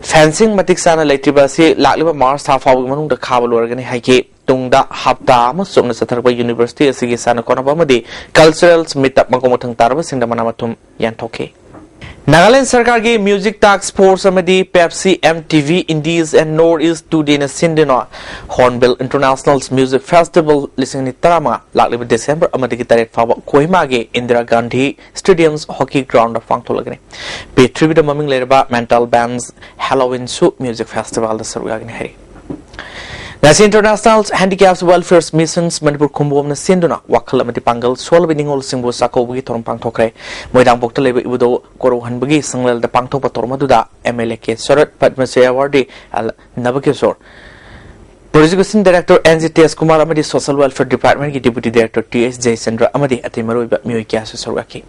fencing ꯃꯇꯤꯛ ꯆꯥꯅ ꯂꯩꯇ꯭ꯔꯤꯕ ꯑꯁꯤ ꯂꯥꯛꯂꯤꯕ March ꯊꯥ ꯐꯥꯎꯕꯒꯤ ꯃꯅꯨꯡꯗ ꯈꯥꯕ ꯂꯣꯏꯔꯒꯅꯤ ꯍꯥꯏꯈꯤ꯫ ꯇꯨꯡꯗ ꯍꯞꯇꯥ ꯑꯃ ꯆꯨꯞꯅ ꯆꯠꯊꯔꯛꯄ University ꯑꯁꯤꯒꯤ ꯁꯥꯟꯅ ꯈꯣꯠꯅꯕ ꯑꯃꯗꯤ cultural meet ꯃꯈꯣꯡ ꯃꯊꯪ ꯇꯥꯔꯕꯁꯤꯡꯗ ꯃꯅꯥ ꯃꯊꯨꯝ ꯌꯥꯟꯊꯣꯛꯈꯤ꯫ ꯅꯥꯒꯥꯂꯦꯟ ꯁꯔꯀꯥꯔꯒꯤ Music Task Force ꯑꯃꯗꯤ Pepsi M T V Indies and North East Today ꯅ ꯁꯤꯟꯗꯨꯅ Hornbill International Music Festival ꯂꯤꯁꯤꯡ ꯑꯅꯤ ꯇꯔꯥꯃꯉꯥ ꯂꯥꯛꯂꯤꯕ December ꯑꯃꯗꯒꯤ ꯇꯔꯦꯠ ꯐꯥꯎꯕ ꯀꯣꯍꯤꯃꯥꯒꯤ Indira Gandhi Stadium's Hockey Ground ꯗ ꯄꯥꯡꯊꯣꯛꯂꯒꯅꯤ꯫ ꯄ꯭ꯔꯤꯊꯤꯕꯤꯗ ꯃꯃꯤꯡ ꯂꯩꯔꯕ metal bands Halloween ꯁꯨ Music Festival ꯗ ꯁꯔꯨꯛ ꯌꯥꯒꯅꯤ ꯍꯥꯏꯔꯤ꯫ ꯉꯁꯤ International Handicaps Welfare Missions Manipur ꯈꯨꯝꯕꯣꯝꯅ ꯁꯤꯟꯗꯨꯅ ꯋꯥꯈꯜ ꯑꯃꯗꯤ ꯄꯥꯡꯒꯜ ꯁꯣꯜꯂꯕ ꯅꯤꯉꯣꯜꯁꯤꯡꯕꯨ ꯆꯥꯛꯀꯧꯕꯒꯤ ꯊꯧꯔꯝ ꯄꯥꯡꯊꯣꯛꯈ꯭ꯔꯦ꯫ ꯃꯣꯏꯔꯥꯡꯕꯣꯛꯇ ꯂꯩꯕ ꯏꯕꯨꯙꯧ ꯀꯣꯔꯧꯍꯟꯕꯒꯤ ꯁꯪꯂꯦꯜꯗ ꯄꯥꯡꯊꯣꯛꯄ ꯊꯧꯔꯝ ꯑꯗꯨꯗ M L A K shirt, Padma Shri Awardee L Nabakishore, Prosecution Director N G Tejkumar ꯑꯃꯗꯤ Social Welfare Department ꯀꯤ Deputy Director T H Jayachandra ꯑꯃꯗꯤ ꯑꯇꯩ ꯃꯔꯨꯑꯣꯏꯕ ꯃꯤꯑꯣꯏ ꯀꯌꯥꯁꯨ ꯁꯔꯨꯛ ꯌꯥꯈꯤ꯫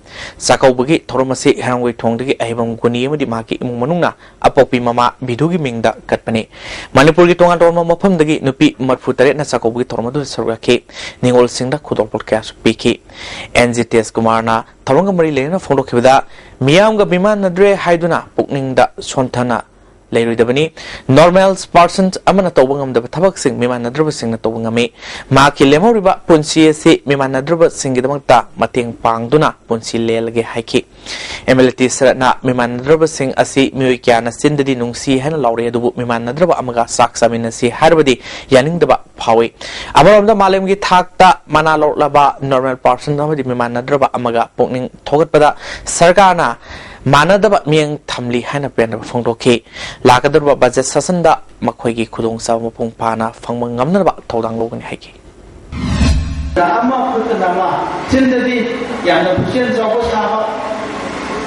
ꯆꯥꯛꯀꯧꯕꯒꯤ ꯊꯧꯔꯝ ꯑꯁꯤ ꯍꯩꯔꯥꯡꯒꯣꯏ ꯊꯣꯡꯗꯒꯤ ꯑꯍꯩꯕꯝ ꯒꯨꯅꯤ ꯑꯃꯗꯤ ꯃꯍꯥꯛꯀꯤ ꯏꯃꯨꯡ ꯃꯅꯨꯡꯅ ꯑꯄꯣꯛꯄꯤ ꯃꯃꯥ ꯕꯤꯙꯨꯒꯤ ꯃꯤꯡꯗ ꯀꯠꯄꯅꯤ꯫ ꯃꯅꯤꯄꯨꯔꯒꯤ ꯇꯣꯉꯥꯟ ꯇꯣꯉꯥꯟꯕ ꯃꯐꯝꯗꯒꯤ ꯅꯨꯄꯤ ꯃꯔꯤꯐꯨ ꯇꯔꯦꯠꯅ ꯆꯥꯛꯀꯧꯕꯒꯤ ꯊꯧꯔꯝ ꯑꯗꯨꯗ ꯁꯔꯨꯛ ꯌꯥꯈꯤ꯫ ꯅꯤꯉꯣꯜꯁꯤꯡꯗ ꯈꯨꯗꯣꯜꯄꯣꯠ ꯀꯌꯥꯁꯨ ꯄꯤꯈꯤ꯫ N G Tejkumarꯅ ꯊꯧꯔꯝꯒ ꯃꯔꯤ ꯂꯩꯅꯅ ꯐꯣꯡꯗꯣꯛꯈꯤꯕꯗ, ꯃꯤꯌꯥꯝꯒ ꯃꯤꯃꯥꯟꯅꯗ꯭ꯔꯦ ꯍꯥꯏꯗꯨꯅ ꯄꯨꯛꯅꯤꯡꯗ ꯁꯣꯟꯊꯅ ꯂꯩꯔꯣꯏꯗꯕꯅꯤ꯫ ꯅꯣꯔꯃꯦꯜ ꯄꯥꯔꯁꯟ ꯑꯃꯅ ꯇꯧꯕ ꯉꯝꯗꯕ ꯊꯕꯛꯁꯤꯡ ꯃꯤꯃꯥꯟꯅꯗ꯭ꯔꯕꯁꯤꯡꯅ ꯇꯧꯕ ꯉꯝꯃꯤ꯫ ꯃꯍꯥꯛꯀꯤ ꯂꯦꯝꯍꯧꯔꯤꯕ ꯄꯨꯟꯁꯤ ꯑꯁꯤ ꯃꯤꯃꯥꯟꯅꯗ꯭ꯔꯕꯁꯤꯡꯒꯤꯗꯃꯛꯇ ꯃꯇꯦꯡ ꯄꯥꯡꯗꯨꯅ ꯄꯨꯟꯁꯤ ꯂꯦꯜꯂꯒꯦ ꯍꯥꯏꯈꯤ꯫ ꯑꯦꯝ ꯑꯦꯜ ꯑꯦ ꯇꯤ ꯁꯔꯠꯅ ꯃꯤꯃꯥꯟꯅꯗ꯭ꯔꯕꯁꯤꯡ ꯑꯁꯤ ꯃꯤꯑꯣꯏ ꯀꯌꯥꯅ ꯆꯤꯟꯗꯗꯤ ꯅꯨꯡꯁꯤ ꯍꯥꯏꯅ ꯂꯥꯎꯔꯛꯏ, ꯑꯗꯨꯕꯨ ꯃꯤꯃꯥꯟꯅꯗ꯭ꯔꯕ ꯑꯃꯒ ꯆꯥꯛ ꯆꯥꯃꯤꯟꯅꯁꯤ ꯍꯥꯏꯔꯕꯗꯤ ꯌꯥꯅꯤꯡꯗꯕ ꯐꯥꯎꯏ꯫ ꯑꯃꯔꯣꯝꯗ ꯃꯥꯂꯦꯝꯒꯤ ꯊꯥꯛꯇ ꯃꯅꯥ ꯂꯧꯔꯛꯂꯕ ꯅꯣꯔꯃꯦꯜ ꯄꯥꯔꯁꯟ ꯑꯃꯗꯤ ꯃꯤꯃꯥꯟꯅꯗ꯭ꯔꯕ ꯑꯃꯒ ꯄꯨꯛꯅꯤꯡ ꯊꯧꯒꯠꯄꯗ ꯁꯔꯀꯥꯔꯅ ꯃꯥꯟꯅꯗꯕ ꯃꯤꯠꯌꯦꯡ ꯊꯝꯂꯤ ꯍꯥꯏꯅ ꯄꯦꯟꯗꯕ ꯐꯣꯡꯗꯣꯛꯈꯤ꯫ ꯂꯥꯛꯀꯗꯧꯔꯤꯕ ꯕꯖꯦꯠ ꯁꯦꯁꯟꯗ ꯃꯈꯣꯏꯒꯤ ꯈꯨꯗꯣꯡꯆꯥꯕ ꯃꯄꯨꯡ ꯐꯥꯅ ꯐꯪꯕ ꯉꯝꯅꯅꯕ ꯊꯧꯗꯥꯡ ꯂꯧꯒꯅꯤ ꯍꯥꯏꯈꯤ꯫ ꯑꯃ ꯈꯨꯠꯇꯅ ꯑꯃ, ꯆꯤꯟꯗꯗꯤ ꯌꯥꯝꯅ ꯄꯨꯛꯆꯦꯜ ꯆꯥꯎꯕ ꯁꯥꯕ,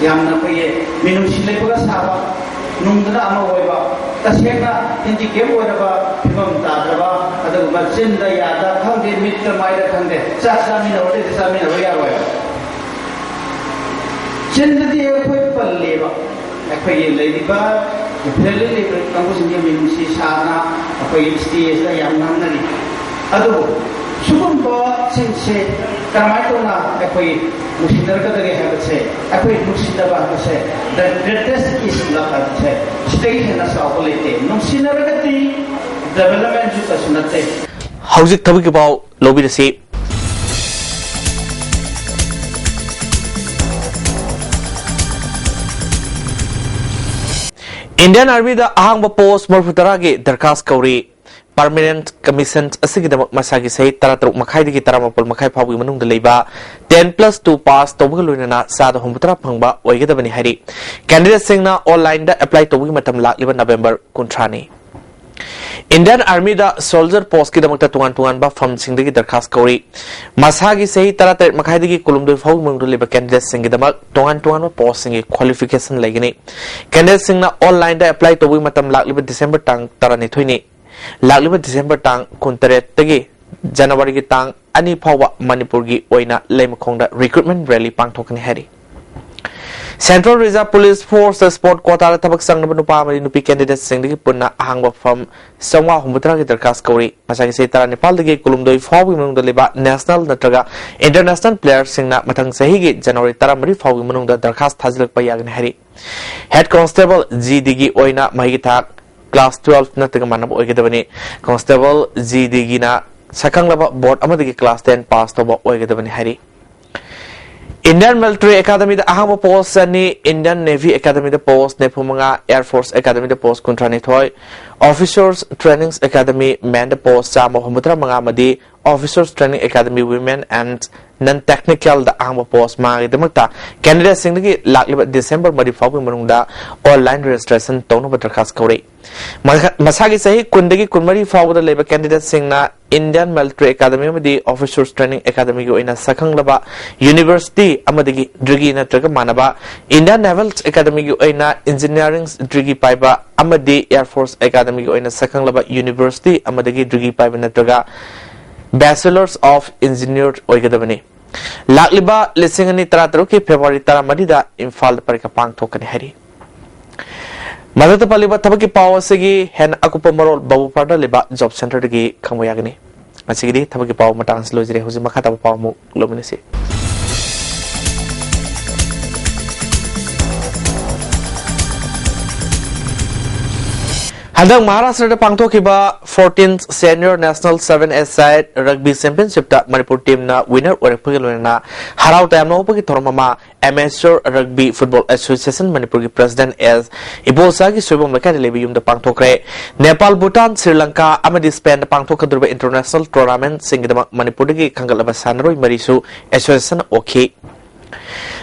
ꯌꯥꯝꯅ ꯑꯩꯈꯣꯏꯒꯤ ꯃꯤꯅꯨꯡꯁꯤ ꯂꯩꯕꯒ ꯁꯥꯕ, ꯅꯨꯡꯗꯅ ꯑꯃ ꯑꯣꯏꯕ, ꯇꯁꯦꯡꯅ ꯍꯦꯟꯗꯤꯀꯦꯞ ꯑꯣꯏꯔꯕ, ꯐꯤꯕꯝ ꯇꯥꯗ꯭ꯔꯕ, ꯑꯗꯨꯒꯨꯝꯕ ꯆꯤꯟꯗ ꯌꯥꯗ ꯈꯪꯗꯦ, ꯃꯤꯠꯇ ꯃꯥꯏꯗ ꯈꯪꯗꯦ, ꯆꯥꯛ ꯆꯥꯃꯤꯟꯅꯕꯗꯩꯗ ꯆꯥꯃꯤꯟꯅꯕ ꯌꯥꯔꯣꯏ꯫ ꯆꯤꯟꯗꯗꯤ ꯑꯩꯈꯣꯏ ꯄꯜꯂꯦꯕ, ꯑꯩꯈꯣꯏꯒꯤ ꯂꯩꯔꯤꯕ ꯚꯦꯂꯤ ꯂꯩꯕ ꯀꯥꯡꯕꯨꯁꯤꯡꯒꯤ ꯃꯤꯅꯨꯡꯁꯤ ꯁꯥꯅ ꯑꯩꯈꯣꯏꯒꯤ ꯁ꯭ꯇꯦꯖꯇ ꯌꯥꯝ ꯉꯥꯡꯅꯔꯤ꯫ ꯑꯗꯨꯕꯨ ꯁꯤꯒꯨꯝꯕꯁꯤꯡꯁꯦ ꯀꯔꯝꯍꯥꯏꯅ ꯇꯧꯅ ꯑꯩꯈꯣꯏ ꯅꯨꯡꯁꯤꯅꯔꯛꯀꯗꯒꯦ ꯍꯥꯏꯕꯁꯦ, ꯑꯩꯈꯣꯏ ꯅꯨꯡꯁꯤꯅꯕ ꯍꯥꯏꯕꯁꯦ, the greatest is love ꯍꯥꯏꯕꯁꯦ, ꯁꯤꯗꯒꯤ ꯍꯦꯟꯅ ꯆꯥꯎꯕ ꯂꯩꯇꯦ꯫ ꯅꯨꯡꯁꯤꯅꯔꯒꯗꯤ ꯗꯦꯕꯂꯞꯃꯦꯟꯁꯨ ꯀꯩꯁꯨ ꯅꯠꯇꯦ꯫ ꯍꯧꯖꯤꯛ ꯊꯕꯛꯀꯤ ꯄꯥꯎ ꯂꯧꯕꯤꯔꯁꯤ꯫ ꯏꯟꯗꯤꯌꯥꯟ ꯑꯥꯔꯃꯤꯗ ꯑꯍꯥꯡꯕ ꯄꯣꯁ ꯃꯔꯤꯐꯨ ꯇꯔꯥꯒꯤ ꯗꯔꯈꯥꯁ ꯀꯧꯔꯤ꯫ ꯄꯔꯃꯅꯦꯟꯠ ꯀꯃꯤꯁꯟ ꯑꯁꯤꯒꯤꯗꯃꯛ ꯃꯁꯥꯒꯤ ꯆꯍꯤ ꯇꯔꯥꯇꯔꯨꯛ ꯃꯈꯥꯏꯗꯒꯤ ꯇꯔꯥꯃꯥꯄꯜ ꯃꯈꯥꯏ ꯐꯥꯎꯕꯒꯤ ꯃꯅꯨꯡꯗ ꯂꯩꯕ ten plus two pass ꯇꯧꯕꯒ ꯂꯣꯏꯅꯅ ꯆꯥꯗ ꯍꯨꯝꯐꯨꯇꯔꯥ ꯐꯪꯕ ꯑꯣꯏꯒꯗꯕꯅꯤ ꯍꯥꯏꯔꯤ꯫ ꯀꯦꯟꯗꯤꯗꯦꯠꯁꯤꯡꯅ ꯑꯣꯟꯂꯥꯏꯟꯗ ꯑꯦꯄ꯭ꯂꯥꯏ ꯇꯧꯕꯒꯤ ꯃꯇꯝ ꯂꯥꯛꯂꯤꯕ ꯅꯕꯦꯝꯕꯔ ꯀꯨꯟꯊ꯭ꯔꯥꯅꯤ꯫ ꯏꯟꯗꯤꯌꯥꯟ ꯑꯥꯔꯃꯤꯗ ꯁꯣꯜꯖꯔ ꯄꯣꯁꯀꯤꯗꯃꯛꯇ ꯇꯣꯉꯥꯟ ꯇꯣꯉꯥꯟꯕ ꯐꯝꯁꯤꯡꯗꯒꯤ ꯗꯔꯈꯥꯁ ꯀꯧꯔꯤ꯫ ꯃꯁꯥꯒꯤ ꯆꯍꯤ ꯇꯔꯥꯇꯔꯦꯠ ꯃꯈꯥꯏꯗꯒꯤ ꯀꯨꯟꯍꯨꯝꯗꯣꯏ ꯐꯥꯎꯒꯤ ꯃꯅꯨꯡꯗ ꯂꯩꯕ ꯀꯦꯟꯗꯤꯗꯦꯠꯁꯤꯡꯒꯤꯗꯃꯛ ꯇꯣꯉꯥꯟ ꯇꯣꯉꯥꯟꯕ ꯄꯣꯁꯁꯤꯡꯒꯤ ꯀ꯭ꯋꯥꯂꯤꯐꯤꯀꯦꯁꯟ ꯂꯩꯒꯅꯤ꯫ ꯀꯦꯟꯗꯤꯗꯦꯠꯁꯤꯡꯅ ꯑꯣꯟꯂꯥꯏꯟꯗ ꯑꯦꯄ꯭ꯂꯥꯏ ꯇꯧꯕꯒꯤ ꯃꯇꯝ ꯂꯥꯛꯂꯤꯕ ꯗꯤꯁꯦꯝꯕꯔ ꯇꯥꯡ ꯇꯔꯥꯅꯤꯊꯣꯏꯅꯤ꯫ ꯂꯥꯛꯂꯤꯕ ꯗꯤꯁꯦꯝꯕꯔ ꯇꯥꯡ ꯀꯨꯟꯇꯔꯦꯠꯇꯒꯤ ꯖꯅꯋꯥꯔꯤꯒꯤ ꯇꯥꯡ ꯑꯅꯤ ꯐꯥꯎꯕ ꯃꯅꯤꯄꯨꯔꯒꯤ ꯑꯣꯏꯅ ꯂꯩꯃꯈꯣꯡꯗ ꯔꯤꯀ꯭ꯔꯨꯠꯃꯦꯟ ꯔꯦꯂꯤ ꯄꯥꯡꯊꯣꯛꯀꯅꯤ ꯍꯥꯏꯔꯤ꯫ Central Reserve Police Force Sport Quota ꯗ ꯊꯕꯛ ꯆꯪꯅꯕ ꯅꯨꯄꯥ ꯑꯃꯗꯤ ꯅꯨꯄꯤ candidate ꯁꯤꯡꯗꯒꯤ ꯄꯨꯟꯅ ꯑꯍꯥꯡꯕ ꯐꯝ ꯆꯥꯝꯃꯉꯥ ꯍꯨꯝꯐꯨꯇꯔꯥꯒꯤ ꯗꯔꯈꯥꯁ ꯀꯧꯔꯤ꯫ ꯃꯁꯥꯒꯤ ꯆꯍꯤ ꯇꯔꯥꯅꯤꯄꯥꯜꯗꯒꯤ ꯀꯨꯟꯍꯨꯝꯗꯣꯏ ꯐꯥꯎꯕꯒꯤ ꯃꯅꯨꯡꯗ ꯂꯩꯕ national ꯅꯠꯇ꯭ꯔꯒ international player ꯁꯤꯡꯅ ꯃꯊꯪ ꯆꯍꯤꯒꯤ January ꯇꯔꯥꯃꯔꯤ ꯐꯥꯎꯒꯤ ꯃꯅꯨꯡꯗ ꯗꯔꯈꯥꯁ ꯊꯥꯖꯤꯜꯂꯛꯄ ꯌꯥꯒꯅꯤ ꯍꯥꯏꯔꯤ꯫ Head Constable G D ꯒꯤ ꯑꯣꯏꯅ ꯃꯍꯩꯒꯤ ꯊꯥꯛ class twelve ꯅꯠꯇ꯭ꯔꯒ ꯃꯥꯟꯅꯕ ꯑꯣꯏꯒꯗꯕꯅꯤ꯫ Constable G D ꯒꯤꯅ ꯁꯛꯈꯪꯂꯕ board ꯑꯃꯗꯒꯤ class ten pass ꯇꯧꯕ ꯑꯣꯏꯒꯗꯕꯅꯤ ꯍꯥꯏꯔꯤ꯫ Indian Military Academy ꯗ ꯑꯍꯥꯡꯕ post ꯑꯅꯤ, Indian Navy Academy ꯗ post ꯅꯤꯐꯨ ꯃꯉꯥ, Air Force Academy ꯗ post ꯀꯨꯟꯊ꯭ꯔꯥ ꯅꯤꯊꯣꯏ, Officers Training Academy, MAN ꯗ post ꯆꯥꯝꯃ ꯍꯨꯝꯐꯨꯇꯔꯥ ꯃꯉꯥ ꯑꯃꯗꯤ Officers Training Academy, Women and Non Technical ꯗ ꯑꯍꯥꯡꯕ post ꯃꯉꯥꯒꯤꯗꯃꯛꯇ candidate ꯁꯤꯡꯗꯒꯤ ꯂꯥꯛꯂꯤꯕ December ꯃꯔꯤ ꯐꯥꯎꯕꯒꯤ ꯃꯅꯨꯡꯗ online registration ꯇꯧꯅꯕ ꯗꯔꯈꯥꯁ ꯀꯧꯔꯤ꯫ ꯃꯁꯥ-, ꯃꯁꯥꯒꯤ ꯆꯍꯤ ꯀꯨꯟꯗꯒꯤ ꯀꯨꯟꯃꯔꯤ ꯐꯥꯎꯕꯗ ꯂꯩꯕ candidate ꯁꯤꯡꯅ Indian Military Academy ꯑꯃꯗꯤ Officers Training Academy ꯒꯤ ꯑꯣꯏꯅ ꯁꯛꯈꯪꯂꯕ university ꯑꯃꯗꯒꯤ degree ꯅꯠꯇ꯭ꯔꯒ ꯃꯥꯟꯅꯕ, Indian Naval Academy ꯒꯤ ꯑꯣꯏꯅ engineering degree ꯄꯥꯏꯕ ꯑꯃꯗꯤ Air Force Academy ꯒꯤ ꯑꯣꯏꯅ ꯁꯛꯈꯪꯂꯕ university ꯑꯃꯗꯒꯤ degree ꯄꯥꯏꯕ ꯅꯠꯇ꯭ꯔꯒ Bachelors of Engineer ꯑꯣꯏꯒꯗꯕꯅꯤ꯫ ꯂꯥꯛꯂꯤꯕ ꯂꯤꯁꯤꯡ ꯑꯅꯤ ꯇꯔꯥꯇꯔꯨꯛꯀꯤ February ꯇꯔꯥꯃꯔꯤꯗ ꯏꯝꯐꯥꯜꯗ ꯄꯔꯤꯈꯥ ꯄꯥꯡꯊꯣꯛꯀꯅꯤ ꯍꯥꯏꯔꯤ꯫ ꯃꯊꯛꯇ ꯄꯜꯂꯤꯕ ꯊꯕꯛꯀꯤ ꯄꯥꯎ ꯑꯁꯤꯒꯤ ꯍꯦꯟꯅ ꯑꯀꯨꯞꯄ ꯃꯔꯣꯜ ꯕꯥꯕꯨ ꯄꯥꯔꯗ ꯂꯩꯕ job centre ꯗꯒꯤ ꯈꯪꯕ ꯌꯥꯒꯅꯤ꯫ ꯉꯁꯤꯒꯤꯗꯤ ꯊꯕꯛꯀꯤ ꯄꯥꯎ ꯃꯇꯥꯡ ꯑꯁꯤ ꯂꯣꯏꯖꯔꯦ꯫ ꯍꯧꯖꯤꯛ ꯃꯈꯥ ꯇꯥꯕ ꯄꯥꯎ ꯑꯃꯨꯛ ꯂꯧꯃꯤꯟꯅꯁꯤ꯫ ꯍꯟꯗꯛ ꯃꯍꯥꯔꯥꯁꯇ꯭ꯔꯗ ꯄꯥꯡꯊꯣꯛꯈꯤꯕ fourteenth Senior National Seven-a-side Rugby Championship ꯇ ꯃꯅꯤꯄꯨꯔ team ꯅ winner ꯑꯣꯏꯔꯛꯄꯒ ꯂꯣꯏꯅꯅ ꯍꯔꯥꯎ ꯇꯌꯥꯝꯅ ꯑꯣꯛꯄꯒꯤ ꯊꯧꯔꯝ ꯑꯃ Amateur Rugby Football Association ꯃꯅꯤꯄꯨꯔꯒꯤ president S ꯏꯕꯣꯆꯥꯒꯤ ꯁꯣꯏꯕꯝ ꯂꯩꯀꯥꯏꯗ ꯂꯩꯕ ꯌꯨꯝꯗ ꯄꯥꯡꯊꯣꯛꯈ꯭ꯔꯦ꯫ ꯅꯦꯄꯥꯜ, ꯚꯨꯇꯥꯟ, ꯁ꯭ꯔꯤ ꯂꯪꯀꯥ ꯑꯃꯗꯤ ꯁ꯭ꯄꯦꯟꯗ ꯄꯥꯡꯊꯣꯛꯀꯗꯧꯔꯤꯕ international tournament ꯁꯤꯡꯒꯤꯗꯃꯛ ꯃꯅꯤꯄꯨꯔꯗꯒꯤ ꯈꯟꯒꯠꯂꯕ ꯁꯥꯟꯅꯔꯣꯏ ꯃꯔꯤꯁꯨ association ꯅ ꯑꯣꯛꯈꯤ꯫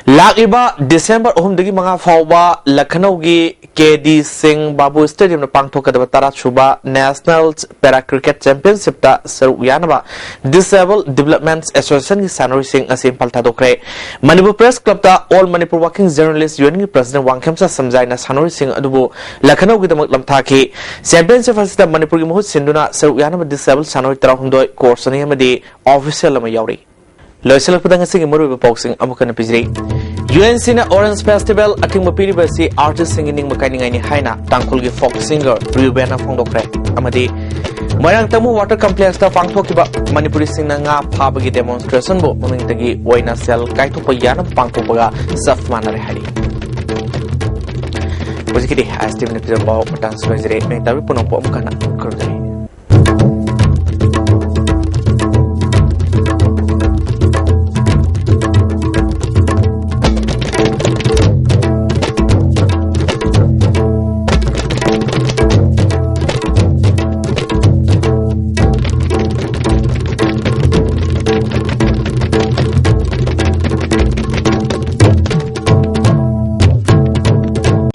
ꯂꯥꯛꯂꯤꯕ December ꯑꯍꯨꯝꯗꯒꯤ ꯃꯉꯥ ꯐꯥꯎꯕ ꯂꯈꯅꯧꯒꯤ ꯀꯦ ꯗꯤ ꯁꯤꯡ ꯕꯥꯕꯨ Stadium ꯗ ꯄꯥꯡꯊꯣꯛꯀꯗꯕ ꯇꯔꯥꯁꯨꯕ National Para Cricket Championship ꯇ ꯁꯔꯨꯛ ꯌꯥꯅꯕ Disabled Development Association ꯒꯤ ꯁꯥꯟꯅꯔꯣꯏꯁꯤꯡ ꯉꯁꯤ ꯏꯝꯐꯥꯜ ꯊꯥꯗꯣꯛꯈ꯭ꯔꯦ꯫ ꯃꯅꯤꯄꯨꯔ Press Club ꯇ All Manipur Working Journalist Union ꯒꯤ president ꯋꯥꯡꯈꯦꯝꯆꯥ ꯁꯝꯖꯥꯏꯅ ꯁꯥꯟꯅꯔꯣꯏꯁꯤꯡ ꯑꯗꯨꯕꯨ ꯂꯈꯅꯧꯒꯤꯗꯃꯛ ꯂꯝꯊꯥꯈꯤ꯫ Championship ꯑꯁꯤꯗ ꯃꯅꯤꯄꯨꯔꯒꯤ ꯃꯍꯨꯠ ꯁꯤꯟꯗꯨꯅ ꯁꯔꯨꯛ ꯌꯥꯅꯕ disabled ꯁꯥꯟꯅꯔꯣꯏ ꯇꯔꯥꯍꯨꯝꯗꯣꯏ, coach ꯑꯅꯤ ꯑꯃꯗꯤ official ꯑꯃ ꯌꯥꯎꯔꯤ꯫ ꯂꯣꯏꯁꯤꯜꯂꯛꯄꯗ ꯉꯁꯤꯒꯤ ꯃꯔꯨꯑꯣꯏꯕ ꯄꯥꯎꯁꯤꯡ ꯑꯃꯨꯛ ꯍꯟꯅ ꯄꯤꯖꯔꯤ꯫ ꯌꯨ ꯑꯦꯟ ꯁꯤꯅ Orange Festival ꯑꯊꯤꯡꯕ ꯄꯤꯔꯤꯕ ꯑꯁꯤ artistꯁꯤꯡꯒꯤ ꯅꯤꯡꯕ ꯀꯥꯏꯅꯤꯡꯉꯥꯏꯅꯤ ꯍꯥꯏꯅ ꯇꯥꯡꯈꯨꯜꯒꯤ folk singer ꯔꯤꯎꯕꯦꯟꯅ ꯐꯣꯡꯗꯣꯛꯈ꯭ꯔꯦ꯫ ꯑꯃꯗꯤ ꯃꯣꯏꯔꯥꯡ ꯇꯃꯨ Water Complexꯇ ꯄꯥꯡꯊꯣꯛꯈꯤꯕ ꯃꯅꯤꯄꯨꯔꯤꯁꯤꯡꯅ ꯉꯥ ꯐꯥꯕꯒꯤ demonstrationꯕꯨ ꯃꯃꯤꯡꯗꯒꯤ ꯑꯣꯏꯅ ꯁꯦꯜ ꯀꯥꯏꯊꯣꯛꯄ ꯌꯥꯅꯕ ꯄꯥꯡꯊꯣꯛꯄꯒ ꯆꯞ ꯃꯥꯟꯅꯔꯦ ꯍꯥꯏꯔꯤ꯫ ꯍꯧꯖꯤꯛꯀꯤꯗꯤ ꯑꯥꯏ ꯑꯦꯁ ꯇꯤ ꯚꯤꯅ ꯄꯤꯖꯕ ꯄꯥꯎ ꯃꯇꯥꯡꯁꯤ ꯂꯣꯏꯖꯔꯦ꯫ ꯃꯌꯦꯛ ꯇꯥꯕꯤ ꯄꯨꯝꯅꯃꯛꯄꯨ ꯑꯃꯨꯛ ꯍꯟꯅ ꯈꯨꯔꯨꯝꯖꯔꯤ꯫